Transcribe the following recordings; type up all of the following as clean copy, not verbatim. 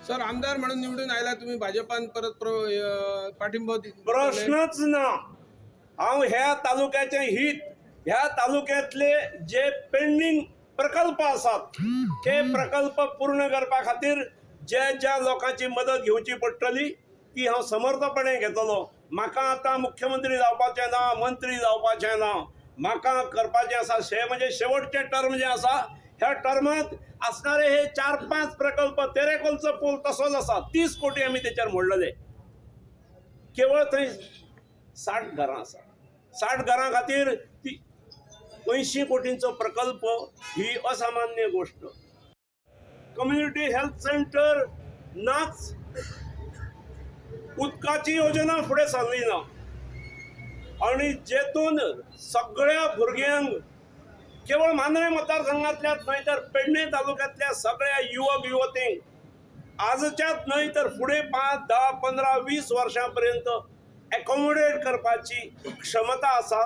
Sir, आमदार म्हणून निवडून आयला तुम्ही, भाजपान परत पाठिंबो प्रश्नच ना. हांव ह्या तालुक्याचें हित, ह्या तालुक्यांतले जे पेंडींग प्रकल्प आसात ते प्रकल्प पूर्ण करपा खातीर ज्या ज्या लोकांची मदत घेवची पडटली ती हांव समर्थपणे घेतलो. म्हाका आतां मुख्यमंत्री जावपाचें ना, मंत्री जावपाचें ना. म्हाका करपाचें आसा शे म्हणजे शेवटचें टर्म जें आसा, ह्या टर्मांत आसणारे हे 4-5 प्रकल्प, तेरेकोलचो पूल तसोच आसा, 30 कोटी आमी तेचेर मोडलेले. केवळ थंय 60 घरां आसा, 60 घरां खातीर ती 80 कोटींचो प्रकल्प ही असामान्य गोश्ट. कम्युनिटी हेल्थ सेंटर नाच, उदकाची योजना फुडें सरली ना आनी जेतून सगळ्या भुरग्यांक केवळ मांद्रें मतदारसंघांतल्याच न्हय तर पेडणे तालुक्यांतल्या सगळ्या युवक युवतींक आजच्याच न्हय तर फुडें 5, 10, 15, 20 वर्सां पर्यंत एकोमोडेट करपाची क्षमता आसा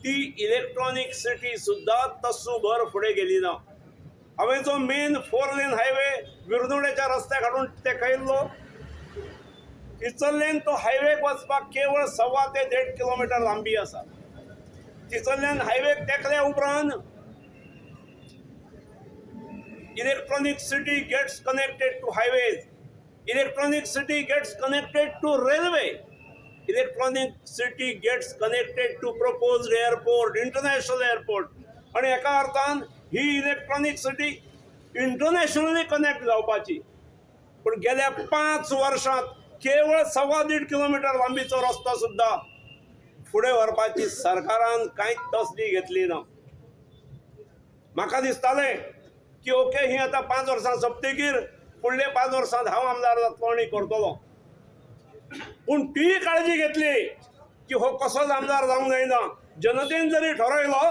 ती इलेक्ट्रॉनीक सिटी सुद्दां तस्सू भर फुडें गेली ना. हांवें जो मेन 4 लेन हायवे विरदोड्याच्या रस्त्याक हाडून तेकयल्लो, थिचल्ल्यान तो हायवेक वचपाक केवळ 1.25 ते 1.5 किलोमिटर लांबी आसा. थिचल्ल्यान हायवेक तेकल्या उपरांत Electronic City gets connected to highways, Electronic City gets connected to railway, Electronic City gets connected to proposed airport, international airport. आनी एका अर्थान ही इलेक्ट्रॉनीक सिटी इंटरनॅशनली कनेक्ट जावपाची. पूण गेल्या 5 वर्सांत केवळ 1.25 किलोमिटर लांबीचो रस्तो सुद्दां फुडें व्हरपाची सरकारान कांयच तसदी घेतली ना. म्हाका दिसतालें की ओके, ही आतां 5 वर्सां सोंपतकीर फुडले 5 वर्सांत हांव आमदार जातलो आनी करतलो. पूण ती काळजी घेतली की हो कसोच आमदार जावंक जायना. जनतेन जरी ठरयलो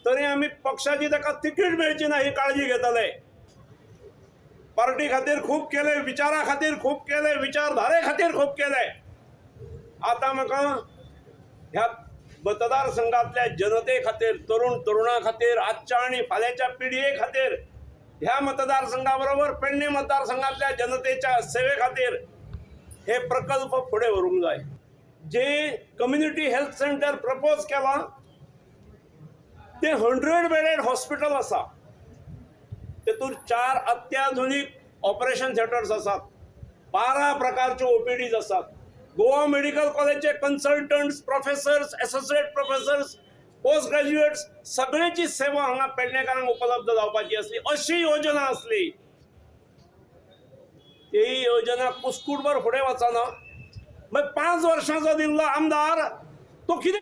तरी आमी पक्षाची ताका तिकीट मेळची ना ही काळजी घेतले. पार्टी खातीर खूब केले, विचारा खातीर खूब केले, विचारधारे खातीर खूब केले. आतां म्हाका ह्या मतदारसंघातल्या जनते खातीर, तरुण तरुणा खातीर, आजच्या आनी फाल्यांच्या पिढये खातीर, ह्या मतदारसंघा बरोबर पेडणे मतदारसंघातल्या जनतेच्या सेवे खातीर हे प्रकल्प फुडें व्हरूंक जाय. जे कम्युनिटी हेल्थ सेंटर प्रपोज केलां ते 100 बेडेड हॉस्पिटल आसा. तेतूर 4 अत्याधुनीक ऑपरेशन थिएटर्स आसात, 12 प्रकारच्यो ओपीडीज आसात. गोवा मेडिकल कॉलेजचे consultants, professors, associate professors, post graduates सगळ्यांची सेवा हांगा पेडणेकारांक उपलब्ध जावपाची आसली. अशी योजना आसली, ती योजना कुस्कुटभर फुडें वचना. मागीर 5 वर्सांचो दिल्लो आमदार तो कितें